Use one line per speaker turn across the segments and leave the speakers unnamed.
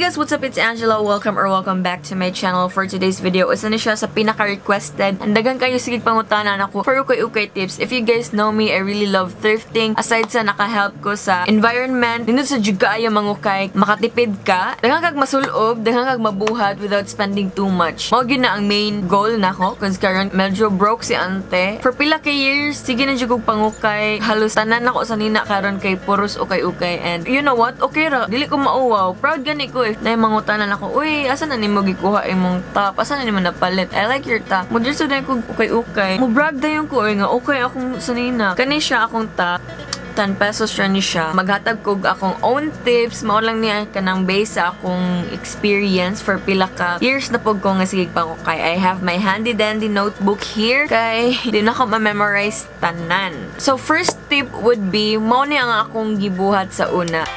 Guys, what's up? It's Angela. Welcome or welcome back to my channel. For today's video, usa ni siya sa pinaka-requested. Ang daghan kayo sige pangutana nako for ukay-ukay tips. If you guys know me, I really love thrifting. Aside sa naka-help ko sa environment, nindot sa jud kaayo mangukay, makatipid ka, daghan kag masulob, daghan kag mabuhat without spending too much. Mao gyud na ang main goal nako cause karon medyo broke si ante. For pila ka years, sige na jud kog pangukay. Halos tanan nako sanina karon kay puros ukay-ukay, and you know what? Okay ra, dili ko mauwaw. Proud gani ko if naay mangutana nako, "Uy, asa na nimo gikuha imong top? Asa na nimo napalit? I like your top." Mo dirso dayon ko ukay-ukay. Mo brag dayon ko, "Uy, nga okay akong sanina." Kani siya akong top. 10 pesos siya ni siya. Maghatag kog akong own tips, mao lang niya kanang base sa akong experience for pila ka years na pud ko nga sige pangukay. I have my handy dandy notebook here kay di na ko ma-memorize tanan. So first tip would be, mao ni ang akong gibuhat sa una.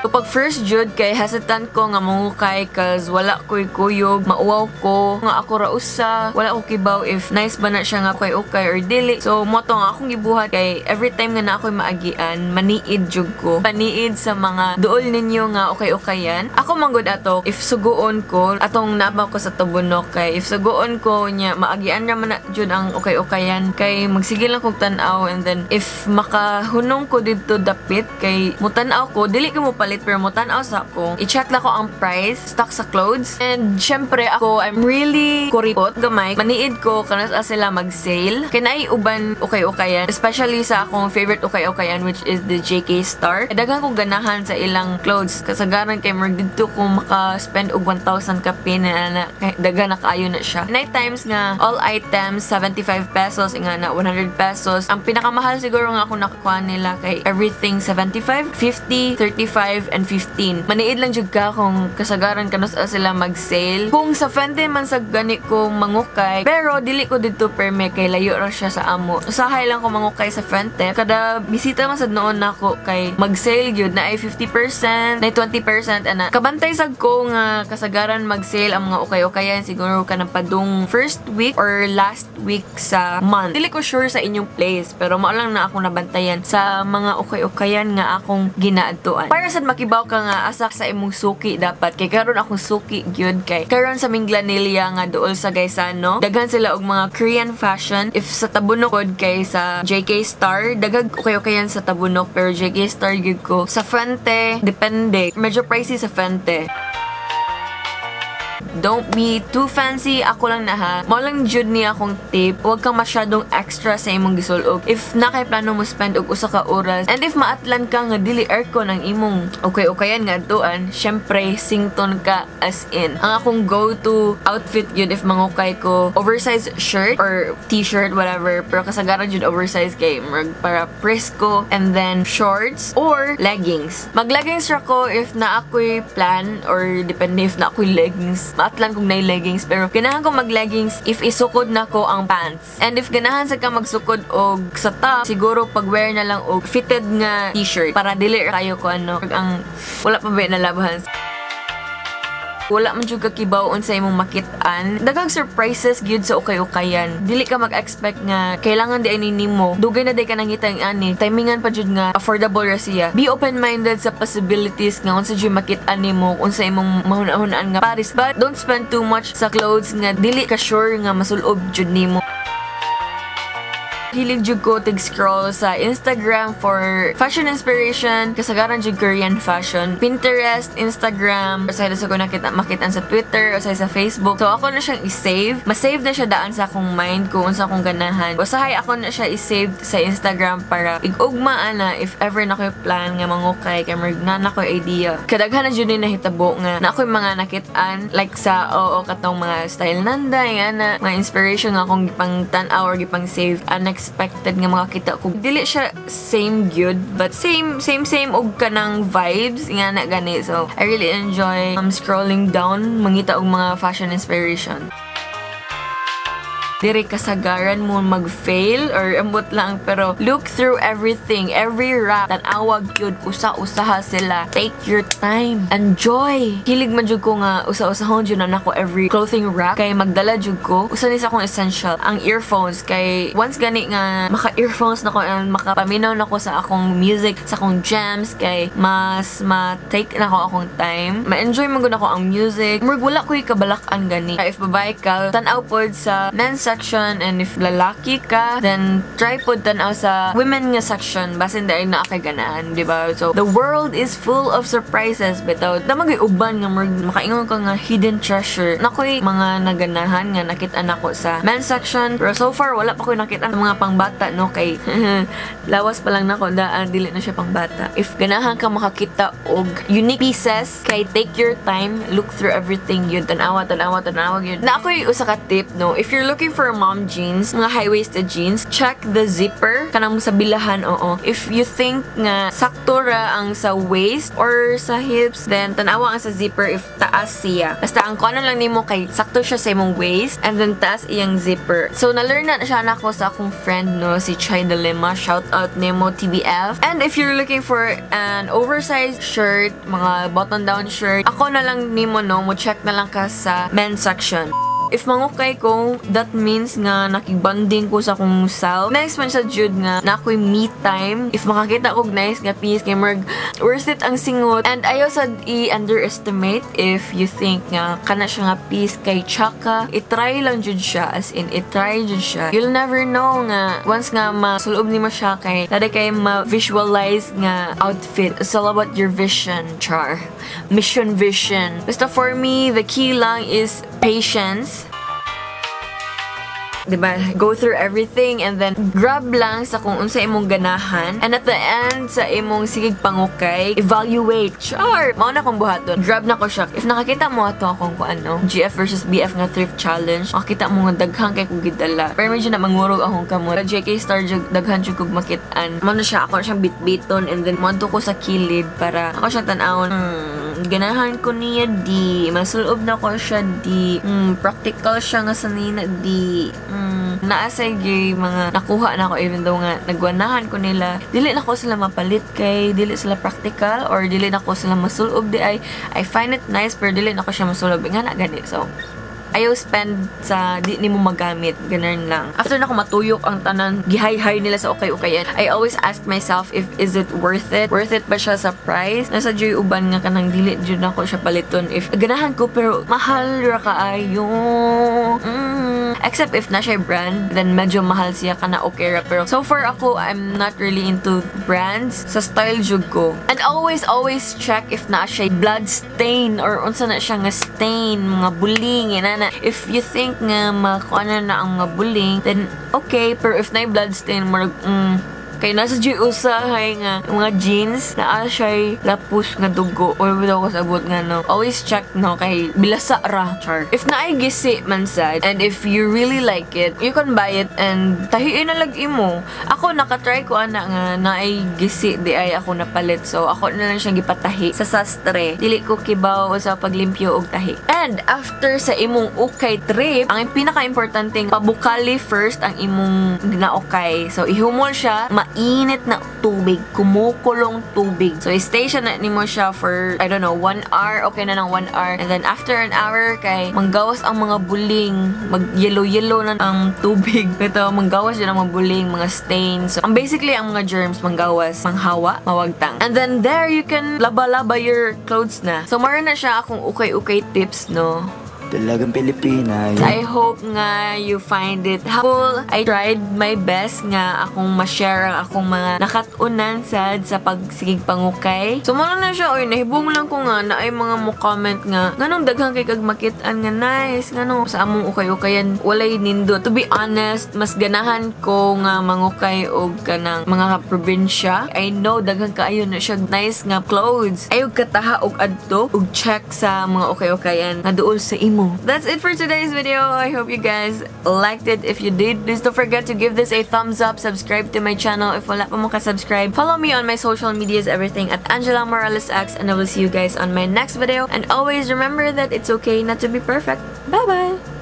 So, pag first jud kay hesitant ko nga mangukay 'cause wala ko'y kuyog, mauwaw ko, nga ako ra usa, wala ko kibaw if nice ba na siya nga ukay ukay or dili. So, mao to nga akong gibuhat kay every time nga na ako'y maagian, maniid jud ko. Paniid sa mga duol ninyo nga ukay-ukayan. Ako man gud ato, if suguon ko, atong naba ko sa Tabunok, kay if suguon ko nya, maagian ra man na jud ang ukay-ukayan kay magsige lang kog tan-aw, and then if makahunong ko didto dapit kay mutan-aw ko, dili ko mo palit pero mo tan-aw sa ako. I-check lang ko ang price, stock sa clothes. And syempre ako, I'm really kuripot gamay. Maniid ko kanus-a sila mag-sale. Kay naay uban ukay-ukayan, especially sa akong favorite ukay-ukayan, which is the JK Star. Daghan ko ganahan sa ilang clothes. Kasagaran kay murag didto ko maka-spend og 1,000 kapin na na, daghan na kaayo na siya. Naay times nga all items 75 pesos, nga na 100 pesos. Ang pinakamahal siguro nga ako nakakuha nila kay everything 75, 50, 35, and 15. Maniid lang jud ka kung kasagaran kanus-a sila mag-sale. Kung sa Fuente man sa gani ko mangukay, pero dili ko didto perme kay layo ra siya sa amo. Usahay lang ko mangukay sa Fuente. Kada bisita man sad noon nako kay mag-sale gyud na ay 50%, na 20% ana. Kabantay sad ko nga kasagaran mag-sale ang mga ukay-ukayan siguro kanang padung first week or last week sa month. Dili ko sure sa inyong place pero mao lang na ako nabantayan sa mga ukay-ukayan nga akong ginaadtuan. Para sad makibaw ka nga asa sa imong suki dapat, kay karon akong suki gyud kay karon sa Minglanilla nga duol sa Gaisano, daghan sila og mga Korean fashion. If sa Tabunok pod kay sa JK Star, daghag ukay-ukayan sa Tabunok pero JK Star gyud ko. Sa Fuente, depende. Medyo pricey sa Fuente. Don't be too fancy. Ako lang na ha. Mao lang jud ni akong tip. Huwag kang masyadong extra sa imong gisulog. If na kay plano mo spend og usa ka oras and if maatlan ka nga dili aircon ang imong okay-okayan nga adtuan, syempre sington ka as in. Ang akong go-to outfit yun if mangukay ko, oversized shirt or t-shirt, whatever, pero kasagaran jud oversized kay murag para presko, and then shorts or leggings. Mag-leggings ra ko if na ako'y plan or depende if na ako'y leggings. Maatlan kung naay leggings pero ganahan ko mag-leggings if isukod na ko ang pants. And if ganahan sa ka magsukod og sa top, siguro pag-wear na lang og fitted nga t-shirt para dili kayo ko ano ang wala pa ba nalabahan. Wala man jud ka kibaw unsa imong makit-an. Daghang surprises gyud sa ukay-ukayan. Dili ka mag-expect nga kailangan di ay nimo. Dugay na day ka nangita ang ani. Timingan pa jud nga affordable ra siya. Be open-minded sa possibilities nga unsa jud makit-an nimo, unsa imong mahuna-hunaan nga pares. But don't spend too much sa clothes nga dili ka sure nga masulob jud nimo. Hilig jud ko tig-scroll sa Instagram for fashion inspiration, kasagaran jud Korean fashion. Pinterest, Instagram, usahay sa ko nakita makita sa Twitter, usahay sa Facebook. So ako na siyang i-save. Ma-save na siya daan sa akong mind kung unsa akong ganahan. Usahay ako na siya i-save sa Instagram para ig-ugma ana if ever na ko'y plan nga mangukay kay murag na ko'y idea. Kadaghan na jud ni nahitabo nga na ako'y mga nakit-an like sa, oo, katong mga style nanda nga na mga inspiration nga akong gipang tan-aw or gipang save, unexpected nga makakita ko. Dili siya same gyud but same same same og kanang vibes nga na gani. So I really enjoy scrolling down mangita og mga fashion inspiration. Dire kasagaran mo mag-fail or ambot lang, pero look through everything, every rack, tan-awag gyud, usa-usaha sila. Take your time. Enjoy. Hilig man jud ko nga usa-usahon jud na nako every clothing rack kay magdala jud ko. Usa ni sa akong essential ang earphones, kay once gani nga maka-earphones na ko and makapaminaw na ko sa akong music, sa akong jams, kay mas ma-take na ko akong time. Ma-enjoy man gud ako ang music. Murag wala ko'y kabalak-an gani. If babae ka, tan-aw pod sa men's section, and if lalaki ka, then try pod tan-aw sa women nga section, basin dahil naa kay ganahan, di ba? So the world is full of surprises bitaw. Naa man uban nga murag makaingon ka nga hidden treasure. Nakoy mga naganahan nga nakita nako sa men's section, pero so far wala pa koy nakita ng mga pangbata, no, kay lawas pa lang nako daan, dili na siya pangbata. If ganahan ka makakita og unique pieces, kay take your time, look through everything yun, tan-awa, tan-awa, tan-awa yun. Na ako'y usa ka tip, no, if you're looking for mom jeans, mga high-waisted jeans, check the zipper kanang sa bilahan, oo. If you think nga sakto ra ang sa waist or sa hips, then tan-awa ang sa zipper if taas siya. Basta ang kuno lang nimo kay sakto siya sa imong waist and then taas iyang zipper. So na-learn na siya nako sa akong friend, no, si Chai Lima. Shout out nemo, TBF. And if you're looking for an oversized shirt, mga button down shirt, ako na lang nimo, no, mo check na lang ka sa men's section. If mangukay ko, that means nga nakigbanding ko sa akong self. Nice man siya jud nga na ako'y me time. If makakita og nice nga piece kay murag worth it ang singot. And ayaw sad i-underestimate if you think nga kana siya nga piece kay chaka. I-try lang jud siya, as in i-try jud siya. You'll never know nga once nga masulob nimo siya kay dada kay ma-visualize nga outfit. It's all about your vision, char. Mission vision. Basta for me, the key lang is patience. 'Di ba? Go through everything and then grab lang sa kung unsa imong ganahan. And at the end sa imong sigig pangukay, evaluate. Char! Mao na akong buhaton. Grab na ko siya. If nakakita mo ato akong kung ano, GF versus BF nga thrift challenge, makita mo nga daghan kay kong gidala. Pero medyo na mangurog akong kamot. JK Star jud, daghan jud kog makit-an. Mao na siya, ako na siyang bitbiton and then moadto ko sa kilid para ako siyang tan-awon. Ganahan ko niya di. Masulob na ko siya di. Practical siya nga sanina di. Naasay gyud mga nakuha na ako even though nga nagwanahan ko nila. Dili na ko sila mapalit kay dili sila practical or dili na ko sila masulob di ay. I find it nice pero dili na ko siya masulob. Nga na gani. So, ayaw spend sa di nimo magamit. Ganun lang. After na ko matuyok ang tanan, gihay-hay nila sa ukay-ukayan, I always ask myself if is it worth it? Worth it ba siya sa price? Nasa joy uban nga kanang dili jud nako siya paliton if ganahan ko pero mahal ra kaayo. Except if na siya brand, then medyo mahal siya kana, okay ra. Pero so far ako, I'm not really into brands. Sa style jud ko. And always, always check if na siya blood stain or unsa na siya nga stain, mga buling, yan na. If you think nga makuha na ang mga buling, then okay. Pero if na blood stain, murag, kay nasa jud usahay nga mga jeans na siya lapus nga dugo or wala ko sabot nga, no. Always check, no, kay bilasa ra, char. If naay gisi man sad and if you really like it, you can buy it and tahiin na lag imo. Ako nakatry ko ana nga naay gisi di ay ako napalit, so ako na lang siyang gipatahi sa sastre. Dili ko kibaw sa paglimpyo og tahi. And after sa imong ukay trip, ang pinaka-importante, pabukali first ang imong ginaukay. So ihumol siya mainit na tubig, kumukulong tubig. So, i-stay siya na nimo siya for, I don't know, 1 hour. Okay na ng 1 hour. And then, after an hour, kay manggawas ang mga buling. Mag-yellow-yellow na ang tubig. Ito, manggawas yun ang mga buling, mga stains. So, ang basically, ang mga germs, manggawas, manghawa, mawagtang. And then, there, you can laba-laba your clothes na. So, mara na siya akong ukay-ukay tips, no?
Dalagang Pilipina.
I hope nga you find it helpful. I tried my best nga akong ma-share ang akong mga nakat-unan sad sa pagsigig pangukay. So, mao na siya, oy, nahibong lang ko nga na ay mga mo comment nga, nganong daghan kay kag makit-an nga nice, nganong sa among ukay-ukayan walay nindot. To be honest, mas ganahan ko nga mangukay og kanang mga probinsya. I know daghan kaayo na siya nice nga clothes. Ayaw kataha og adto og check sa mga ukay-ukayan nga duol sa imo. That's it for today's video. I hope you guys liked it. If you did, please don't forget to give this a thumbs up. Subscribe to my channel if wala pa mo ka-subscribe. Follow me on my social medias, everything at Angela Morales X, and I will see you guys on my next video. And always remember that it's okay not to be perfect. Bye-bye!